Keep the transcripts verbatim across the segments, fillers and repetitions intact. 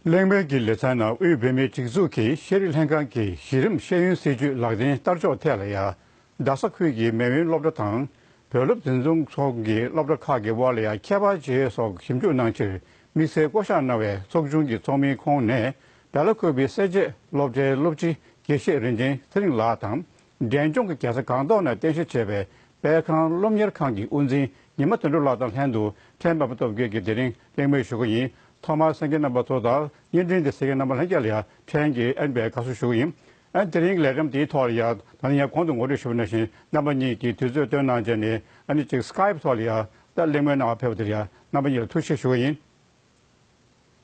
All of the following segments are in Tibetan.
གླེང་མོལ་གྱི་ལེ་ཚན་ནང་དབུས་བོད་མིའི་སྒྲིག་འཛུགས་ཀྱི་ཤེས་རིག་ལྷན་ཁང་གི་གཞི་རིམ་ཤེས་ཡོན་སྲིད་བྱུས་ལག་ལེན་བསྟར་ཕྱོགས་ཐད་ལ་ཡང་རྡ་ས་ཁུལ་གྱི་མེས་དབོན་སློབ་གྲྭ་དང་། བོད་སློབ་འཛིན་སྐྱོང་ཚོགས་ཀྱི་སློབ་གྲྭ་ཁག་གི་དབར་ལ་ཡང་ཁྱད་པར་ཇི་ཡོད་སོགས་ཞིབ་འཇུག་གནང་ཕྱིར། དམིགས་བསལ་བསྐོ་བཞག་གནང་བའི་ཚོགས་ཆུང་གི་ཚོགས་མིའི་ཁོངས་ནས་བལ་ཡུལ་ཁུལ་པའི་སེར་བྱེས་སློབ་གྲྭའི་སློབ་སྤྱི་དགེ་བཤེས་རིན་ཆེན་ཚེ་རིང་ལགས་དང་། འབྲས་ལྗོངས་ཀྱི་རྒྱལ་ས་སྒང་ཏོག་ནས་རྟེན་གཞི་བྱས་པའི་དཔལ་ཁང་སློབ་གཉེར་ཁང་གི་དབུ་འཛིན་ཉི་མ་དོན་གྲུབ་ལགས་དང་ལྷན་དུ་ཕྲན་པད་མ་སྟོབས་རྒྱས་ཀྱིས་དེ་རིང་གླེང་མོལ་ཞུ་གི་ཡིན། ཐོག་མར་གསན་མཁན་རྣམ་པ་ཚོ་དང་བརྙན་འཕྲིན་དེ་གཟིགས་མཁན་རྣམ་པ་ལྷན་རྒྱས་ལ་ཡང་ཕྲན་གྱིས་ཨ་ནི་དགའ་བསུ་ཞུ་གི་ཡིན། ཨ་ནི་དེ་རིང་གི་ལས་རིམ་དེའི་ཐོག་ལ་ཡང་ད་ནི་ཡང་གོང་དུ་ངོ་སྤྲོད་ཞུས་པ་ནང་བཞིན་རྣམ་པ་གཉིས་ཀྱིས་དུས་ཚོད་བཏོན་གནང་བྱས་ནས་ཨ་ནི་ཅིག་Skype་ཐོག་ལ་ཡང་ད་གླེང་མོལ་གནང་བ་ཕེབས་པ་དེར་ཡང་རྣམ་པ་གཉིས་ལ་ཐུགས་རྗེ་ཆེ་ཞུ་གི་ཡིན།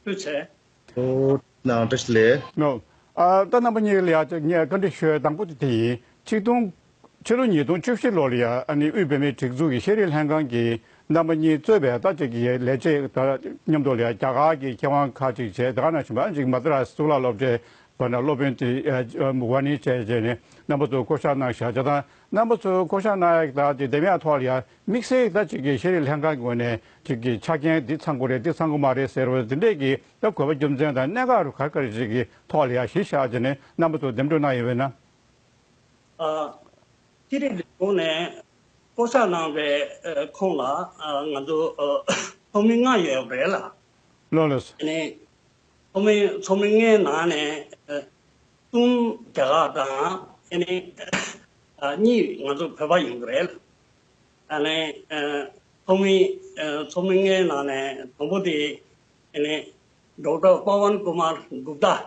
ཐུགས་རྗེ་ཆེ། ཨོ། ནང་བཀྲ་ཤིས་བདེ་ལེགས། ནོ། ཨ། ད་རྣམ་པ་གཉིས་ལ་ཡང་ངས་བཀའ་འདྲི་ཞུ་ཡ་དང་པོ་དེ་དེ་ཡིན། ཆིག་སྟོང་། ཕྱི་ལོ་ཉིས་སྟོང་བཅུ་བཞི་ལོ་ལ་ཡང་ཨ་ནི་དབུས་བོད་མིའི་སྒྲིག་འཛུགས་ཀྱི་ཤེས་རིག་ལྷན་ཁང་གིས་རྣམ་པ་གཉིས་གཙོས་པའི་ད་ཅིག་གི་ལས་བྱེད་དང་མཉམ་དུ་ལ་ཡང་རྒྱ་གར་གྱི་མཁས་དབང་ཁག་ཅིག་བྱས། དེ་ག་ནང་བཞིན་པ་ཅིག་མ་ཏྲ་གཙུག་ལག་སློབ་གྲྭའི་བར་ན་སློབ་དཔོན་དེ་ཝ་ནི་བྱས་བྱས་ནས་རྣམ་པ་ཚོ་བསྐོ་བཞག་གནང་བཞག་བྱས་དང་། རྣམ་པ་ཚོ་བསྐོ་བཞག་གནང་ཡག་དང་དེ་འདེམས་ཡག་ཐོག་ལ་ཡང་དམིགས་བསལ་ད་ཅིག་གི་ཤེས་རིག་ལྷན་ཁང་གི་ངོས་ནས་ཅིག་གི་ཆ་རྐྱེན་འདི་ཚང་དགོས་རེད་འདི་ཚང་དགོས་མ་རེད་ཟེར་བ་འདི་འདྲས་ཀྱི་ད་དགོས་པ་རྒྱུ་མཚན་དང་གནད་འགག་རུ་ག་རེ་ག་རེ་ཅིག་གི་ཐོག་ལ་ཡང་གཞི་བཞག་བྱས་ནས་རྣམ་པ་ཚོ་འདེམས་སྒྲུག་གནང་ཡོད་པས་ན། ཨ། ཤེས་རིག་ལས་ཁུངས་ནས་བསྐོ་བཞག་གནང་བའི་ཨ་ཁོངས་ལ་ཨ་ང་ཚོ་ཨ་ཚོགས་མི་ལྔ་ཡོད་རེད་ལ། ལགས་ལགས་སོ། ཨ་ནི་ཚོགས་མི་ཚོགས་མི་ལྔའི་ནང་ནས་ཨ་གསུམ་རྒྱ་གར་དང་ཨ་ནི་ཨ་གཉིས་ང་ཚོ་བོད་པ་ཡིན་གྱི་རེད་ལ། ཨ་ནི་ཨ་ཚོགས་མི་ཨ་ཚོགས་མི་ལྔའི་ནང་ནས་དང་པོ་དེ་ཨ་ནི་ཌོག་ཊར་པ་ཝན་ཀུ་མར་གུབ་ཏཱ་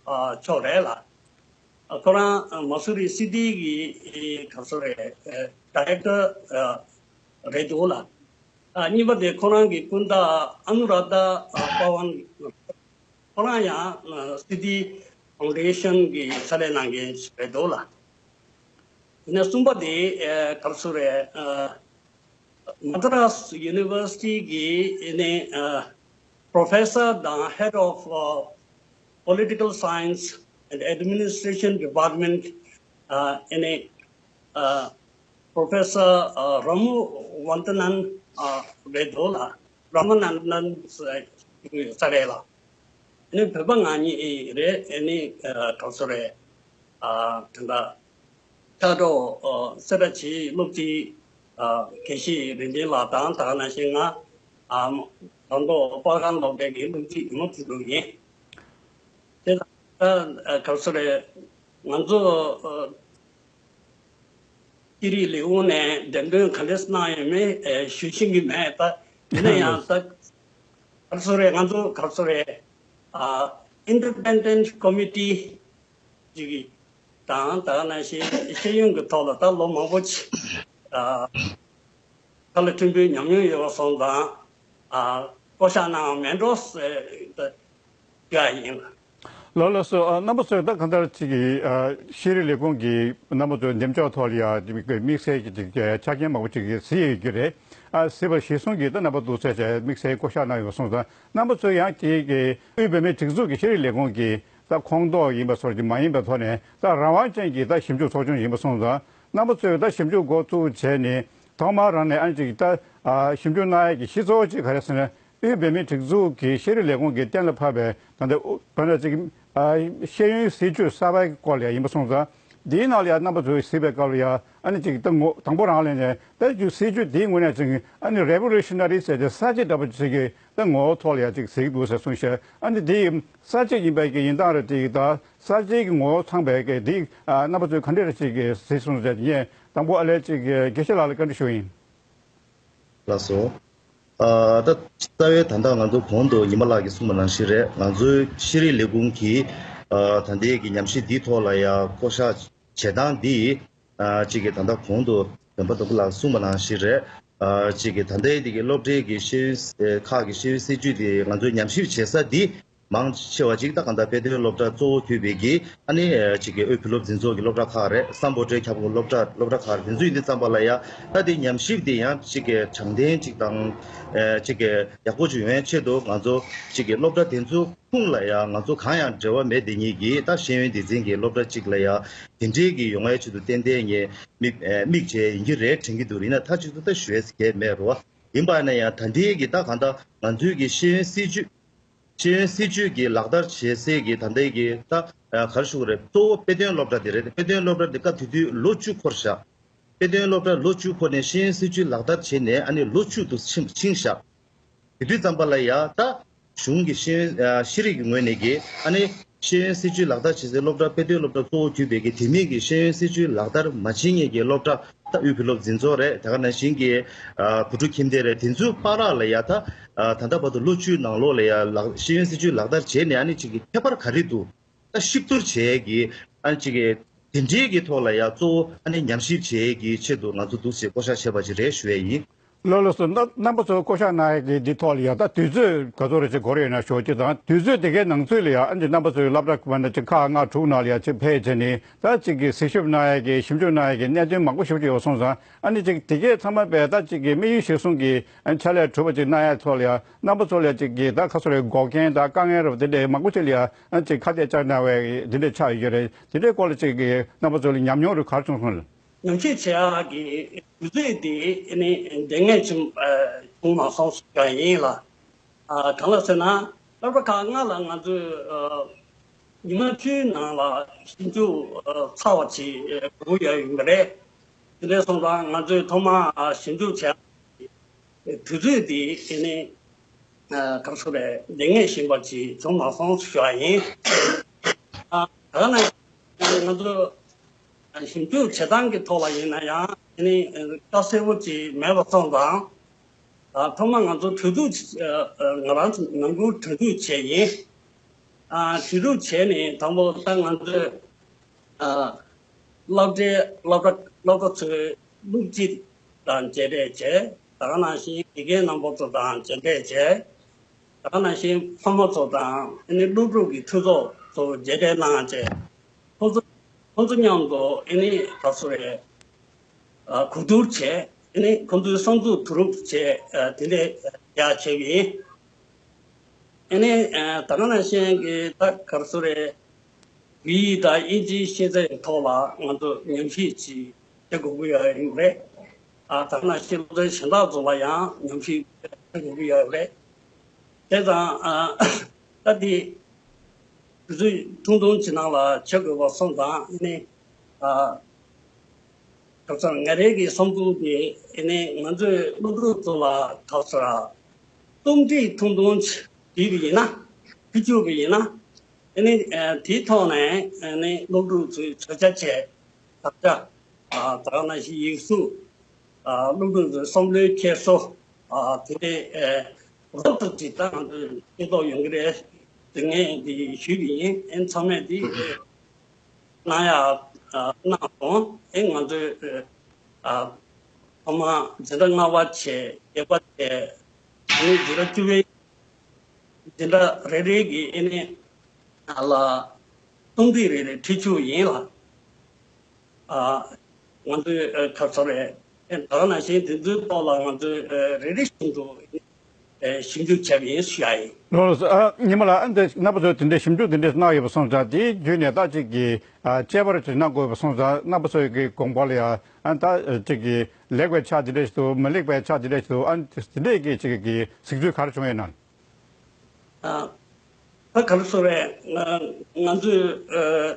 ཨ་མཆོག་རེད་ལ། ཨ་ཁོ་རང་ཨ་མ་སུ་རི་སི་ཏི་གི་ཨེ་ག་ཚོད་རེད། ཨེ་ཌའི་རེག་ཊར་ཨ་རེད་འདུག་ལ། ཨ་གཉིས་པ་དེ་ཁོ་རང་གི་སྤུན་ཟླ་ཨ་ནུ་ར་ཏ་ཨ་པ་ཝན། ཁོ་རང་ཡང་ཨ་སི་ཏི་ཕའུན་ཌེ་ཤན་གི་ཕྱག་ལས་གནང་མཁན་ཞིག་རེད་འདུག་ལ། ཡིན་ན་གསུམ་པ་དེ་ཨེ་ག་ཚོད་རེད། ཨ་Madras University གི་ཨ་ནི་ཨ་Professor དང་Head of ཨ་Political Science and Administration Department ཨ་ཨ་ནི་ཨ་Professor ཨ་Ramu Vandanan ཨ་རེད་འདུག་ལ། Ramanandan ས་རེད་ལ། ཨ་ནི་བོད་པ་ང་གཉིས་རེད། ཨ་ནི་ཨ་ག་ཚོད་རེད། ཨ་དེ་འདྲ། ཕྱག་རོགས་ཨ་སེ་ར་བྱེས་སློབ་སྤྱི་ཨ་དགེ་བཤེས་རིན་ཆེན་ལགས་དང་། ད་ག་ནང་བཞིན་ང་ཨ་རོང་འབྲོག་པར་ཁང་སློབ་གྲྭའི་སློབ་སྤྱི་ཡིན་མོ་ཚུལ་ཁྲིམས་ཡིན། དེ་ལ་ཨ་ག་ཚོད་རེད། ང་ཚོ་ཨ་ཤེས་རིག་ལས་ཁུངས་ནས་འགྲེམས་སྟོན་ག་འདྲས་གནང་ཡོད་མེད་ཨ་ཞུ་ཤེས་ཀྱི་མེད། ད་ཡིན་ན་ཡང་ད་ག་ཚོད་རེད། ང་ཚོ་ག་ཚོད་རེད། ཨ་Independent Committee ཅིག་གིས་དང་། ད་ག་ནང་བཞིན་ཤེས་ཡོན་གྱི་ཐོག་ལ་ད་ལོ་མང་པོ་ཅིག་ཨ་ཁ་ལ་ཕྲན་བུའི་ཉམས་མྱོང་ཡོད་པ་སོང་ཙང་ཨ་བསྐོ་བཞག་གནང་བ་མེད་འགྲོ་ཟེར་ད་ཡ་ཡིན་ལ། ལགས་ལགས་སོ། ཨ་རྣམ་པ་ཚོས་ད་གང་ལྟར་ཅིག་གིས་ཨ་ཤེས་རིག་ལས་ཁུངས་ཀྱི་རྣམ་པ་ཚོའི་འདེམས་ཕྱོགས་ཐོག་ལ་ཡ་དམིགས་བསལ་གྱི་ཅིག་ཆ་རྐྱེན་མང་པོ་ཅིག་གཟིགས་ཡོད་རྒྱུ་རེད། ཨ་གཟིགས་པ་གཞིར་བཟུང་གིས་ད་རྣམ་པ་ཚོ་ཚོས་དམིགས་བསལ་བསྐོ་བཞག་གནང་ཡོད་སོང་ཙང་། རྣམ་པ་ཚོས་ཡང་དེ་གི་དབུས་བོད་མིའི་སྒྲིག་འཛུགས་ཀྱི་ཤེས་རིག་ལས་ཁུངས་ཀྱི་ད་ཁོངས་གཏོགས་ཡིན་པ་སོགས་ཀྱི་མ་ཡིན་པའི་ཐོག་ནས་ད་རང་དབང་ཅན་གྱི་ད་ཞིབ་འཇུག་ཚོགས་ཆུང་ཡིན་པ་སོང་ཙང་། རྣམ་པ་ཚོས་ད་ཞིབ་འཇུག་འགོ་བཙུགས་བྱས་ནས་དང་མ་རང་ནས་ཨ་ནི་ཅིག་ད་ཞིབ་འཇུག་གནང་ཡས་ཀྱི་གཞི་གཙོ་བོ་གཅིག་ག་རེ་ཟེར་ན། དབུས་བོད་མིའི་སྒྲིག་འཛུགས་ཀྱི་ཤེས་རིག་ལས་ཁུངས་ཀྱིས་གཏན་ལ་ཕབ་པའི་ད་ལྟ་དཔེར་ན་ཅིག་ཤེས་ཡོན་སྲིད་བྱུས་གསར་པའི་སྐོར་ལ་ཡིན་པ་སོང་ཙང་། འདིའི་ནང་ལ་ཡང་རྣམ་པ་ཚོས་གཟིགས་པའི་སྐབས་ལ་ཡང་ཨ་ནི་ཅིག་ད་ངོ་དང་པོ་རང་ལ་ནས་ད་ཅིག་སྲིད་བྱུས་འདིའི་ངོས་ནས་ཅིག་ཨ་ནི་རེ་བོ་ལུ་ཤི་ན་རི་ཟེར་ཏེ་གསར་བརྗེ་འདྲ་པོ་ཅིག་གི་ད་ངོ་བོ་ཐོག་ལ་ཡང་ཅིག་གཟིགས་འདུག་ཟེར་གསུངས་ཤག་ཨ་ནི་འདི་གསར་བརྗེ་ཡིན་པའི་གི་ཡིན་སྟངས་རེད། དེ་ད་གསར་བརྗེ་གི་ངོ་བོ་ཚང་བའི་གི་འདི་ཨ་རྣམ་པ་ཚོས་ག་འདྲ་རེ་ཅིག་གི་གཟིགས་སོང་ཟེར་ཏེ། ངས་དང་པོ་ཨ་ལས་ཅིག་དགེ་བཤེས་ལགས་ལ་བཀའ་འདྲི་ཞུ་ཡིན། ལགས་སོ། ཨ་ད་རྩ་བའི་ད་ལྟ་ང་ཚོ་གོང་དུ་ཉི་མ་ལགས་ཀྱིས་གསུངས་པ་ནང་བཞིན་རེད། ང་ཚོའི་ཤེས་རིག་ལས་ཁུངས་ཀྱིས་ཨ་ད་ལྟའི་གི་ཉམས་ཞིབ་འདིའི་ཐོག་ལ་ཡང་བསྐོ་བཞག་བྱེད་སྟངས་འདི་ཨ་གཅིག་གི་ད་ལྟ་གོང་དུ་བོན་པོ་དོམ་པོ་ལགས་གསུངས་པ་ནང་བཞིན་རེད། ཨ་གཅིག་གི་ད་ལྟའི་འདི་གི་སློབ་གྲྭའི་གི་ཤེས་ཡོན་ཁག་གི་ཤེས་ཡོན་སྲིད་བྱུས་འདི་ང་ཚོའི་ཉམས་ཞིབ་བྱེད་ས་འདི་མང་ཆེ་བ་ཅིག་ད་གང་ལྟར་དཔེ་སྟོན་སློབ་གྲྭ་གཙོ་བོ་གྱུར་པའི་གི་ཨ་ནི་ཅིག་གི་དབུས་བོད་སློབ་འཛིན་ཚོགས་ཀྱི་སློབ་གྲྭ་ཁག་རེད། སམ་བྷོ་ཊའི་ཁྱབ་ཁོངས་སློབ་གྲྭ་སློབ་གྲྭ་ཁག་རེད། དེ་ཚོ་ཡིན་དུས་ཙམ་པ་ལ་ཡ་ད་དེ་ཉམས་ཞིབ་དེ་ཡང་ཅིག་གི་དྲང་བདེན་ཅིག་དང་ཅིག་གི་ཡག་པོ་ཅིག་ཡོང་ཡའི་ཆེད་དུ་ང་ཚོ་ཅིག་གི་སློབ་གྲྭ་དེ་ཚོ་ཁུངས་ལ་ཡ་ང་ཚོ་གང་ཡང་འབྲེལ་བ་མེད་དེ་ཉིད་ཀྱི་ད་ཤེས་ཡོན་སྡེ་ཚན་གྱི་སློབ་གྲྭ་ཅིག་ལ་ཡ་དེ་འདྲའི་གི་ཡོང་ཡའི་ཆེད་དུ་ཏན་ཏན་ངས་དམིགས་དམིགས་བྱས་ཡིན་གྱི་རེད་དྲན་གྱི་འདུག་ཡིན་ན་མཐའ་གཅིག་ཏུ་ད་ཞུ་ཡས་གལ་མེད་རེད་བ། ཡིན་པ་ན་ཡང་ད་ལྟའི་གི་ད་གང་ལྟར་ང་ཚོའི་གི་ཤེས་ཡོན་སྲིད་བྱུས། ཤེས་ཡོན་སྲིད་བྱུས་ཀྱི་ལག་བསྟར་བྱེད་སའི་གི་ད་ལྟའི་གི་ད་ག་རེ་ཞུ་དགོས་རེད། གཙོ་བོ་དཔེ་སྟོན་སློབ་གྲྭ་དེ་རེད། དཔེ་སྟོན་སློབ་གྲྭ་དེ་སྐབས་དེ་དུས་ལོ་བཅུ་འཁོར་བཞག་དཔེ་སྟོན་སློབ་གྲྭ་ལོ་བཅུ་འཁོར་ནས་ཤེས་ཡོན་སྲིད་བྱུས་ལག་བསྟར་བྱས་ནས་ཨ་ནི་ལོ་བཅུ་དུ་ཕྱིན་ཕྱིན་བཞག་དེ་དུས་ཙམ་པ་ལ་ཡ་ད་གཞུང་གི་ཤེས་ཡོན་ཨ་ཤེས་རིག་གི་ངོས་ནས་ཀྱི་ཨ་ནི་ཤེས་ཡོན་སྲིད་བྱུས་ལག་བསྟར་བྱེད་སའི་སློབ་གྲྭ་དཔེ་སྟོན་སློབ་གྲྭ་གཙོ་བོ་གྱུར་པའི་གི་དེ་མིན་གྱི་ཤེས་ཡོན་སྲིད་བྱུས་ལག་བསྟར་མ་བྱེད་མཁན་གྱི་སློབ་གྲྭ་ད་དབུས་བོད་སློབ་འཛིན་ཚོགས་རེད། དེ་ག་ནང་བཞིན་གྱི་ཨ་བུ་ཕྲུག་ཁྱིམ་སྡེ་རེད། དེ་ཚོའི་བར་ལ་ཡ་ད་ཨ་ད་ལྟ་བར་དུ་ལོ་བཅུའི་ནང་ལོགས་ལ་ཡ་ལག་ཤེས་ཡོན་སྲིད་བྱུས་ལག་བསྟར་བྱས་ནས་ཨ་ནི་གཅིག་གི་ཁྱད་པར་ག་རེ་འདུག་ད་གཤིབ་བསྡུར་བྱེད་ཀྱི་ཨ་ནི་གཅིག་གི་དེ་འདྲའི་གི་ཐོག་ལ་ཡ་གཙོ་བོ་ཨ་ནི་ཉམས་ཞིབ་བྱེད་ཀྱི་ཆེད་དུ་ང་ཚོ་འདུག་ཟེར་བསྐོ་བཞག་བྱས་པ་ཅིག་རེད་ཞུ་ཡས་ཡིན། ལགས་ལགས་སོ། རྣམ་རྣམ་པ་ཚོ་བསྐོ་བཞག་གནང་ཡས་ཀྱི་འདི་ཐོག་ལ་ཡ་ད་དུས་ཚོད་ག་ཚོད་རེ་ཅིག་འགོར་ཡོད་ན་ཞུ་ཅིག་དང་། དུས་ཚོད་དེ་གའི་ནང་ཚུད་ལ་ཡ་ཨ་ནི་རྣམ་པ་ཚོའི་སློབ་གྲྭ་མ་ནས་ཅིག་ཁག་ལྔ་དྲུག་ནང་ལ་ཡ་ཅིག་ཕེབས་བྱས་ནས་ད་ཅིག་གི་གཟིགས་ཞིབ་གནང་ཡས་ཀྱི་ཞིབ་འཇུག་གནང་ཡས་ཀྱི་གནད་དོན་མང་པོ་ཞིག་ཅིག་ཡོད་སོང་ཙང་། ཨ་ནི་ཅིག་དེ་གའི་ཚང་མ་པས་ད་ཅིག་གི་དམིགས་ཡུལ་གཞིར་བཟུང་གི་ཨ་ནི་ཕྱག་ལས་གྲུབ་པ་ཅིག་གནང་ཡས་ཐོག་ལ་ཡ་རྣམ་པ་ཚོ་ལ་ཅིག་གི་ད་ཁ་སོ་རེ་འགོག་རྐྱེན་དང་དཀའ་ངལ་རབ་དེ་འདྲའི་མང་པོ་ཅིག་ལ་ཡ་ཨ་ནི་ཅིག་ཁ་གཏད་བཅག་གནང་བའི་དེ་འདྲའི་ཆགས་ཡོད་རེད། དེ་འདྲའི་སྐོར་ལ་ཅིག་གི་རྣམ་པ་ཚོ་ལ་ཉམས་མྱོང་རེ་ག་རེ་བྱུང་སོང་ལ། ཉམས་ཞིབ་བྱེད་ཡག་གི་དུས་ཚོད་དེ་ཨ་ནི་འདང་ངེས་ཅིག་ཨ་བྱུང་མ་སོང་ཟེར་ཡ་ཡིན་ལ། ཨ་གང་ལ་ཟེར་ན་སློབ་གྲྭ་ཁག་ལྔ་ལ་ང་ཚོས་ཨ་ཉི་མ་བཅུའི་ནང་ལ་ཞིབ་འཇུག་ཨ་ཚར་བ་ཅིག་ཨ་དགོས་ཀྱི་ཡོད་པ་རེད། དེ་འདྲ་སོང་ཙང་ང་ཚོས་ཐོག་མར་ཨ་ཞིབ་འཇུག་བྱེད་ཡག་དུས་ཚོད་དེ་ཨ་ནི་ཨ་ག་རེ་ཟེར་རེད། འདང་ངེས་ཤིག་པ་ཅིག་བྱུང་མ་སོང་ཞུ་བ་ཡིན། ཨ་ད་ག་ནང་ང་ཚོ་ཞིབ་འཇུག་བྱེད་སྟངས་ཀྱི་ཐོག་ལ་ཡིན་ན་ཡང་ཨ་ནི་ཁ་གསལ་པོ་ཅིག་མེད་པ་སོང་ཙང་། ཨ་ཐོག་མར་ང་ཚོ་གྲོས་བསྡུར་ཨ་ང་རང་ཚོ་ནང་ཁུལ་གྲོས་བསྡུར་བྱས་ཡིན། ཨ་གྲོས་བསྡུར་བྱས་ནས་དང་པོ་ད་ང་ཚོས་ཨ་སློབ་གྲྭའི་སློབ་གྲྭ་སློབ་གྲྭ་ཚོའི་སློབ་སྤྱི་དང་མཇལ་འཕྲད་བྱས། ད་ག་ནང་བཞིན་དགེ་རྒན་རྣམ་པ་ཚོ་དང་མཇལ་འཕྲད་བྱས། ད་ག་ནང་བཞིན་ཕ་མ་ཚོ་དང་ཨ་ནི་སློབ་ཕྲུག་གི་གྲོས་ཚོགས་ཚོ་མཇལ་འཕྲད་གནང་བྱས། ཁོང་ཚོ་ཁོང་ཚོ་མཉམ་དུ་ཨ་ནི་ག་རེ་ཟེར་རེད། ཨ་གོ་བསྡུར་བྱས། ཨ་ནི་ཁོང་ཚོའི་བསམ་ཚུལ་བསྡུ་རུབ་བྱས། ཨ་དེ་འདྲ་ཡག་བྱས་པ་ཡིན། ཨ་ནི་ཨ་ད་ག་ནང་བཞིན་གྱི་ད་ག་རེ་ཟེར་རེད། བོད་ཡིག་དང་དབྱིན་ཇིའི་ཤེས་ཚད་ཐོག་ལ་ང་ཚོ་ཉམས་ཞིབ་ཅིག་བྱེད་དགོས་ཀྱི་ཡོད་རེད། ཨ་ད་ག་ནང་བཞིན་སློབ་ཚན་གཞན་དག་ཚོ་ལ་ཡང་ཉམས་ཞིབ་བྱེད་དགོས་ཀྱི་ཡོད་རེད། བྱས་ཙང་ཨ་ད་དེ་དུས་ཚོད་ཐུང་ཐུང་ཅིག་ནང་ལ་བྱེད་དགོས་པ་སོང་ཙང་ཨ་ནི་ཨ། ག་རེ་ཟེར། ང་རའི་གི་བསམ་ཚུལ་དེ་ཨ་ནི་ང་ཚོས་སློབ་ཕྲུག་ཚོ་ལ་ག་རེ་ཟེར། རྩོམ་སྒྲིག་ཐུང་ཐུང་བྲིས་པ་ཡིན་ན། བྲིས་བཅུག་པ་ཡིན་ན། ཨ་ནི་ཨ་དེའི་ཐོག་ནས་ཨ་ནི་སློབ་ཕྲུག་ཚོས་བརྗོད་བྱ་བྱས། དག་ཆ། ཨ་ད་ག་ནང་བཞིན་ཡིག་གཟུགས། ཨ་སློབ་ཕྲུག་ཚོའི་བསམ་བློའི་འཁྱེར་སོ། ཨ་དེ་འདྲའི་ཨ་རོབ་ཏུ་ཅིག་ད་ང་ཚོས་ཤེས་རྟོགས་ཡོང་གི་རེད་ཟེར་ངས་འདི་ཞུས་པ་ཡིན། ཨ་ནི་ཚང་མས་འདི་གནང་ཡག་ཨ་གནང་སོང་། ཨེ་ང་ཚོས་ཨ་ཐོག་མར་འཛིན་གྲྭ་ལྔ་པ་བྱས། བརྒྱད་པ་བྱས། ཨ་ནི་འཛིན་གྲྭ་བཅུ་པའི་འཛིན་གྲྭ་རེ་རེ་གི་ཨ་ནི་ཨ་ལ་རྩོམ་སྒྲིག་རེ་རེ་ཁྲིད་བཅུག་ཡིན་ལ། ཨ་ང་ཚོས་ཨ་ག་རེ་ཟེར་རེད། ཨེ་ད་ག་ནང་བཞིན་དེ་ཚོའི་ཐོག་ལ་ང་ཚོས་ཨ་རེ་རེ་བཞིན་དུ་ཨེ་ཞིབ་འཇུག་བྱས་པ་ཡིན་ཞུ་ཡ་ཡིན། ལགས་སོ། ཨ་ཉི་མ་ལགས། ཨ་འདི་རྣམ་པ་ཚོས་དེ་འདྲའི་ཞིབ་འཇུག་དེ་འདྲའི་གནང་ཡོད་པ་སོང་ཙང་། དེའི་བརྒྱུད་ནས་ད་ཅིག་གི་ཨ་དཔྱད་པ་རེ་ཅིག་གནང་དགོས་པ་སོང་ཙང་། རྣམ་པ་ཚོའི་གི་དགོངས་པ་ལ་ཡ་ཨ་ད་ཅིག་གི་ལེགས་པའི་ཆ་དེ་འདྲ་ཞིག་འདུག་མི་ལེགས་པའི་ཆ་དེ་འདྲ་ཞིག་འདུག་ཨ་དེ་འདྲའི་གི་ཅིག་གི་གཟིགས་ཚུལ་ག་རེ་བྱུང་ཡོད་ན། ཨ་ད་ག་རེ་ཟེར་རེད། ང་ང་ཚོས་ཨ་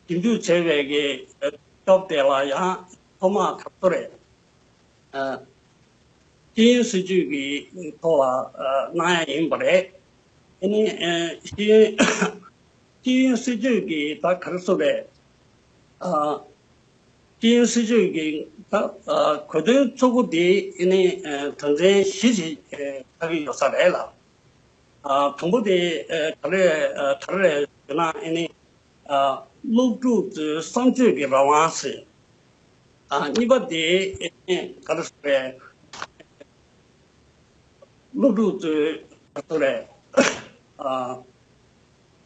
ཞིབ་འཇུག་བྱས་པའི་གི་ཨ་སྐབས་དེ་ལ་ཡང་ཐོག་མར་ག་རེ་ཟེར་རེད། ཨ་ཤེས་ཡོན་སྲིད་བྱུས་ཀྱི་ཐོག་ལ་ཨ་གནང་ཡ་ཡིན་པ་རེད། ཨ་ནི་ཨ་ཤེས་ཡོན་ཤེས་ཡོན་སྲིད་བྱུས་ཀྱི་ད་ག་རེ་ཟེར་རེད། ཨ་ཤེས་ཡོན་སྲིད་བྱུས་ཀྱི་ད་ཨ་གོ་དོན་གཙོ་བོ་དེ་ཨ་ནི་ཨ་དོན་ཚན་བཞི་ཞིག་ཨ་ཆགས་ཀྱི་ཡོད་ས་རེད་ལ། ཨ་དང་པོ་དེ་ཨ་ག་རེ་ཨ་ག་རེ་རེད་ཟེར་ན། ཨ་ནི་ཨ་སློབ་ཕྲུག་ཚོའི་བསམ་སྤྱོད་ཀྱི་རང་དབང་ཟེར། ཨ་གཉིས་པ་དེ་ཨ་ནི་ག་རེ་ཟེར་རེད། སློབ་ཕྲུག་ཚོའི་ག་རེ་ཟེར་རེད། ཨ་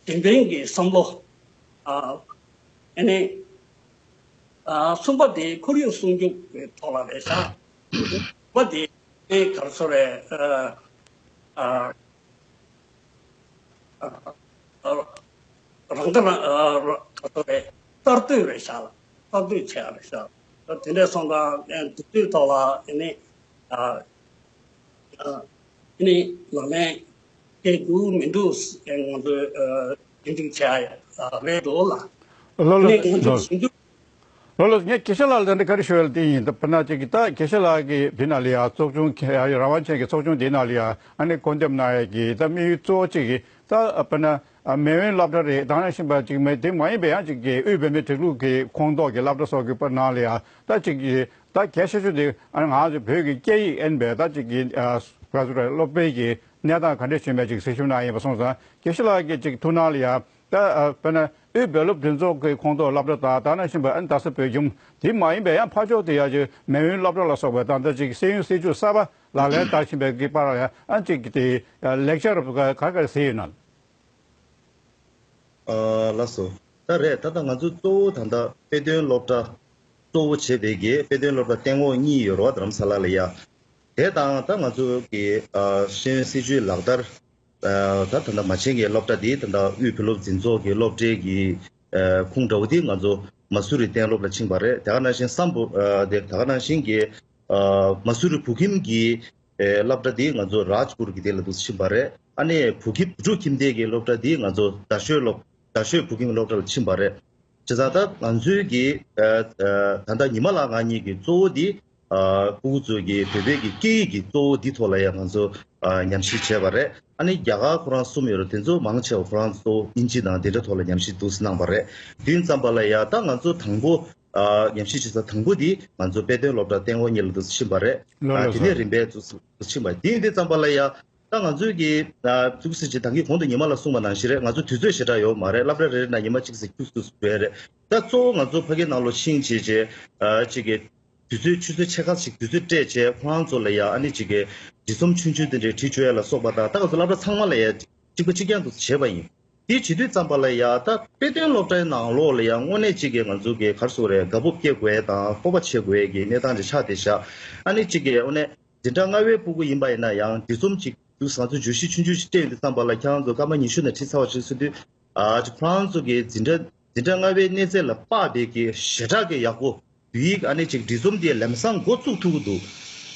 གཞན་ཕན་གྱི་བསམ་བློ། ཨ་ཨ་ནི་ཨ་གསུམ་པ་དེ་ཁོར་ཡུག་སྲུང་སྐྱོབ་ཀྱི་ཐོག་ལ་རེད་ཤག་དྲུག་པ་དེ་ཨ་ནི་ག་རེ་ཟེར་རེད། ཨ་ཨ་ཨ་རང་ཁ་རང་ཨ་རང་ག་རེ་ཟེར་རེད། གསར་གཏོད་རེད་ཤག་ལ། གསར་གཏོད་བྱེད་ཡ་རེད་ཤག་དེ་འདྲ་སོང་ཙང་ཨ་དེ་དུས་ཐོག་ལ་ཨ་ནི་ཨ་ཨ་ནི་ལག་ལེན་ འདུག་མི་འདུག་ང་ཚོས་ཨ་དེ་འདྲ་བྱ་ཡ་རེད་འགྲོ་ལ། ལོ་ལོ་ནས་ང་ཚོ་ལོ་ཞུ་འདུག་ལོ་ལོ་ངས་སྐད་ཆ་ལ་ལ་འདི་ག་རེ་ཞུ་ཡ་ལ་དེ་ཡིན། ད་དཔེར་ན་ཅིག་གི་ད་སྐད་ཆ་ལ་གི་དེ་ན་ལ་ཡ་ཚོགས་ཆུང་ཡ་རང་དབང་ཅན་གྱི་ཚོགས་ཆུང་དེ་ན་ལ་ཡ་ཨ་ནི་སྐུར་འདེབས་གནང་ཡ་གི་ད་དམིགས་ཡུལ་གཙོ་བོ་ཅིག་གི་ད་དཔེར་ན་མེས་དབོན་སློབ་གྲྭ་རེད། ད་ནང་བཞིན་པ་ཅིག་མེད་དེ་མ་ཡིན་པའི་ཡང་ཅིག་གི་དབུས་བོད་མིའི་སྒྲིག་ལུགས་ཀྱི་ཁོངས་གཏོགས་ཀྱི་སློབ་གྲྭ་སོགས་ཀྱི་དཔེར་ན་ལ་ཡ་ད་ཅིག་གི་ད་གལ་ཆེ་ཤོས་དེ་ཨ་ནི་ང་ཚོ་བོད་ཀྱི་སྐད་ཡིག་ཨེན་པའི་ད་ཅིག་གི་ཨ་ག་ཚོད་རེད། སློབ་དཔོན་གྱི་གནས་སྟངས་ག་འདྲས་བྱུང་མེད་ཅིག་གཟིགས་ཞིབ་གནང་ཡིན་པ་སོང་ཙང་སྐད་ཆ་ལགས་ཀྱི་ཅིག་ཐུགས་སྣང་ལ་ཡ་ད་ཨ་དཔེར་ན་དབུས་བོད་སློབ་འདུ་ཚོགས་ཀྱི་ཁོངས་གཏོགས་སློབ་གྲྭ་དང་ད་ནང་བཞིན་པ་ཨ་ནི་རྡ་ས་བོད་ཁྱིམ་དེ་མ་ཡིན་པའི་ཡང་ཕར་ཕྱོགས་དེ་ཡ་ཅིག་མེས་དབོན་སློབ་གྲྭ་ལ་སོགས་པའི་ད་ལྟ་ཅིག་ཤེས་ཡོན་སྲིད་བྱུས་གསར་པ་ལག་ལེན་བསྟར་བཞིན་པའི་གི་བར་ལ་ཡ་ཨ་ཅིག་དེ་ལེག་ཆར་ག་ག་ག་ཟེར་ཡོད་ན། ཨ་ལགས་སོ། ད་རེད། ད་ལྟ་ང་ཚོ་གཙོ་བོ་ད་ལྟ་དཔེ་སྟོན་སློབ་གྲྭ་གཙོ་བོ་བྱས་པའི་གི་དཔེ་སྟོན་སློབ་གྲྭ་སྟེང་འོག་གཉིས་ཡོད་རེད་བ། རྡ་རམ་ས་ལ་ལ་ཡ། དེ་དང་ད་ང་ཚོ་གི་ཨ་ཤེས་ཡོན་སྲིད་བྱུས་ལག་བསྟར་ཨ་ད་ད་ལྟ་མ་བྱན་གྱི་སློབ་གྲྭ་འདི་ད་ལྟ་དབུས་བོད་སློབ་འཛིན་ཚོགས་ཀྱི་སློབ་གྲྭའི་གི་ཨ་ཁུངས་འདྲ་བོ་འདི་ང་ཚོ་མ་སུ་རི་གཏན་སློབ་ལ་ཕྱིན་པ་རེད། དེ་ག་ནང་བཞིན་སམ་བྷོ་ཨ་དེ་ད་ག་ནང་བཞིན་གྱི་ཨ་མ་སུ་རི་བོད་ཁྱིམ་གྱི་ཨེ་སློབ་གྲྭ་འདི་ང་ཚོ་རཱཇ་གུར་གྱི་དེ་ལ་འདུག་ཕྱིན་པ་རེད། ཨ་ནི་བོད་ཁྱིམ་བོད་ཕྲུག་ཁྱིམ་སྡེ་གི་སློབ་གྲྭ་འདི་ང་ཚོ་རྡ་ཤོད་སློབ་རྡ་ཤོད་བོད་ཁྱིམ་སློབ་གྲྭ་ལ་ཕྱིན་པ་རེད། བྱས་ཙང་ད་ང་ཚོའི་གི་ཨ་ཨ་ད་ལྟ་ཉི་མ་ལགས་ང་གཉིས་ཀྱི་གཙོ་བོ་འདི་ཨ་སྤུ་གུ་ཚོ་གི་བོད་པའི་གི་སྐད་ཡིག་གི་གཙོ་བོ་འདི་ཐོག་ལ་ཡང་ང་ཚོ་ཨ་ཉམས་ཞིབ་བྱས་པ་རེད། ཨ་ནི་རྒྱ་གར་ཁོ་རང་གསུམ་ཡོད་རེད། དེ་ཚོ་མང་ཆེ་བ་ཁོ་རང་ཚོ་དབྱིན་ཇི་དང་དེ་འདྲ་ཐོག་ལ་ཉམས་ཞིབ་འདུག་སེ་གནང་པ་རེད། དེ་ཡིན་ཙམ་པ་ལ་ཡ་ད་ང་ཚོ་དང་པོ་ཨ་ཉམས་ཞིབ་བྱེད་ས་དང་པོ་འདི་ང་ཚོ་དཔེ་སྟོན་སློབ་གྲྭ་སྟེང་འོག་གཉིས་ལ་འདུག་སེ་ཕྱིན་པ་རེད། ལོ་ཨ་ལོ་དེ་ནས་རིམ་པས་འདུག་སེ་ཕྱིན་པ་དེ་ཡིན་དུས་ཙམ་པ་ལ་ཡ་ད་ང་ཚོའི་གི་ཨ་ཐུགས་སྲིད་ཅིག་ད་གིན་གོང་དུ་ཉི་མ་ལ་གསུངས་པ་ནང་བཞིན་རེད། ང་ཚོ་དུས་ཚོད་ཞེ་དྲག་ཡོད་མ་རེད། སློབ་གྲྭ་རེ་རེ་ནང་ཉི་མ་གཅིག་ཙམ་ཁྱུག་ཙམ་འགྲོ་ཡ་རེད། ད་གཙོ་བོ་ང་ཚོ་ཕ་གིའི་ནང་ལོགས་ཕྱིན་བྱས་བྱས་ཨ་ཅིག་གི་དུས་ཚོད་ཆུ་ཚོད་ཕྱེད་ཀ་ཞིག་དུས་ཚོད་སྤྲད་བྱས་ཁོ་རང་ཚོ་ལ་ཡ་ཨ་ནི་ཅིག་གི་འབྲི་རྩོམ་ཆུང་ཆུང་དེ་འདྲའི་བྲིས་བཅུག་ཡ་ལ་སོགས་པ་དང་། ད་ང་ཚོ་སློབ་གྲྭ་ཚང་མ་ལ་ཡ་གཅིག་པ་གཅིག་རྐྱང་དུ་བྱས་པ་ཡིན། དེ་བྱེད་དུས་ཙམ་པ་ལ་ཡ་ད་དཔེ་སྟོན་སློབ་གྲྭའི་ནང་ལོགས་ལ་ཡ་དངོས་གནས་གཅིག་གི་ང་ཚོ་གི་ག་རེ་ཟེར་དགོས་རེད། དགའ་སྤོབས་སྐྱེ་དགོས་ཡ་དང་སྤོབས་པ་བྱེད་དགོས་ཡ་གི་གནས་སྟངས་ཅིག་ཆགས་བསྡད་ཤག་ཨ་ནི་གཅིག་གི་དངོས་གནས་འཛིན་གྲྭ་ལྔ་པའི་སྤུ་གུ་ཡིན་པ་ཡིན་ན་ཡང་འབྲི་རྩོམ་ཅིག་དུས་ང་ཚོ་བརྗོད་གཞི་ཆུང་ཆུང་ཞིག་སྤྲད་ཡོང་དུས་ཙམ་པ་ལ་ཁྱེད་རང་ཚོ་སྐར་མ་ཉི་ཤུ་ནས་ཁྲིད་ཚར་བ་ཞིག་ཟེར་དུས་ཨ་ཅིག་ཁོ་རང་ཚོ་གི་འཛིན་གྲྭ་འཛིན་གྲྭ་ལྔ་པའི་གནས་ཚད་ལ་དཔག་པའི་གི་ཞེ་དྲག་གི་ཡག་པོ། བོད་ཡིག་ཨ་ནི་ཅིག་འབྲི་རྩོམ་དེ་ལམ་སང་འགོ་བཙུགས་ཐུབ་ཀྱི་འདུག་